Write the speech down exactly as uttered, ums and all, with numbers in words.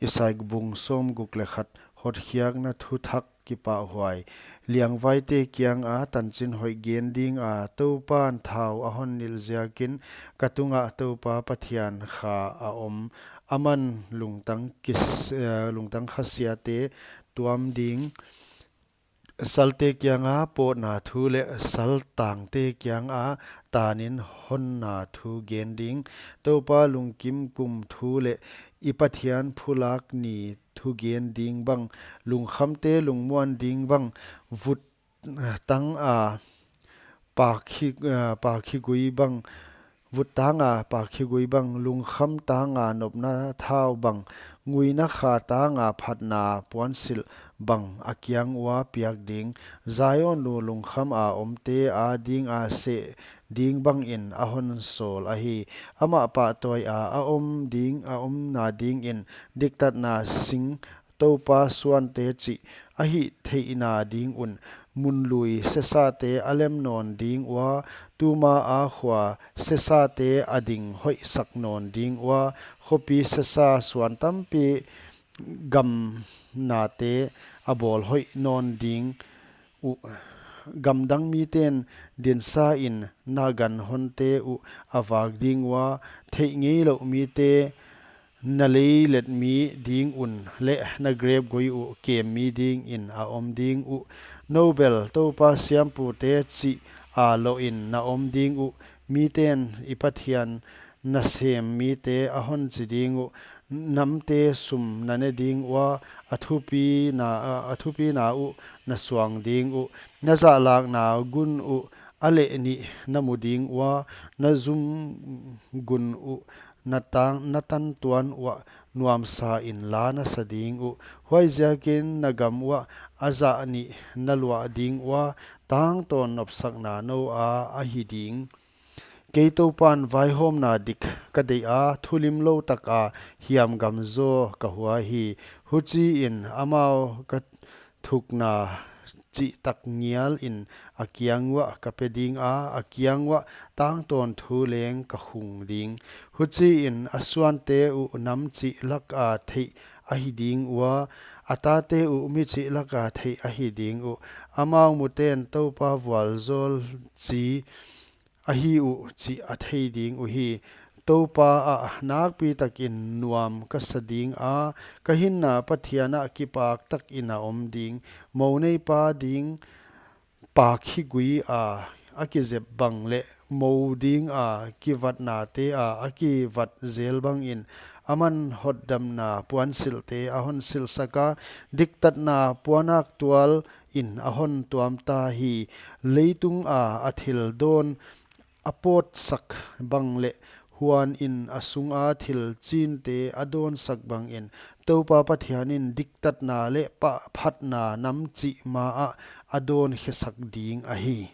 Isai bung sawmguk leh khat. Hotkhiakna thuthak kipahhuai. Liangvaite kianga tanchinhoih gen dinga, Toupan thau a hon nilh ziakin ka tungah Toupa Pathian kha a om. Aman lungtang kis-, eh, lungtang khasiate tuam ding, salte kianga pawtna thu leh saltangte kianga tanin honna thu gen ding. Toupa lungkim kum thu leh i Pathian phulak ni thu gen ding bang, lungkhamte lungmuan ding bang, vut tanga pakhi, eh, pakhigui bang, vut tanga pakhigui bang, lungkham tanga nopna thau bang, nguina kha tanga phatna puansilh bang a kiang ua piak ding. Zion nu lungkhama omte adinga seh ding bangin a hon sawl ahi. Amah pahtawi a, a om ding, a omna dingin diktatna sing Toupa suante chih a hihtheihna ding un, munlui sesate a lem nawn ding ua, tuma a khua sesate a ding hoihsak nawn ding ua, khopi sesa suan tampi gamnate a bawl hoih nawn ding uh, gamdang miten dinsa in na ganhonte uh a vak ding ua, theih ngeilouh mite na leilet mi ding un leh na grep gui uh kem mi dingin a om ding uh. Nobel Toupa siampute chih a lohin na om ding uh. Miten i Pathian nasem mite a hon chi ding uh. Namte sum na ne ding ua, a thupina, a, a thupina uh na suang ding uh. Na zahlakna gun uh a leh nih na mu ding ua, na zum gun uh na tang, na tantuan uah nuamsa in la na sa ding uh. Huaiziakin na gam uah a zah nih na luah ding ua, tangtawn nopsakna noua ahi ding. Kei Toupan vaihawmna dik ka deih a, thulimlou taka hiamgam zaw ka hua hi. Huchiin amau ka thukna chihtak ngialin a kiang uah ka pe ding a, a kiang uah tangtawn thu leng ka khung ding. Huchiin a suante uh nam chih laka theih ahi ding ua, a tate uh mi chih laka theih ahi ding uh. Amau muten Toupa vualzawl chi ahi uh chih a thei ding uhi. Toupa ah nakpi takin nuam ka sa ding a, ka hinna Pathian ah kipak takin a om ding. Mou neipa ding pakhigui a a kizep bang leh mou dinga kivatnate a a kivat zel bangin, aman hotdamna puansilhte a hon silhsak a, diktatna puanaktual in a hon tuamta hi. Leitunga a thil dawn a pawtsak bang leh huanin a sunga thil chinte a dawnsak bangin, Toupa Pathianin diktatna leh pahphatna nam chih maah a dawnkhesak ding ahi.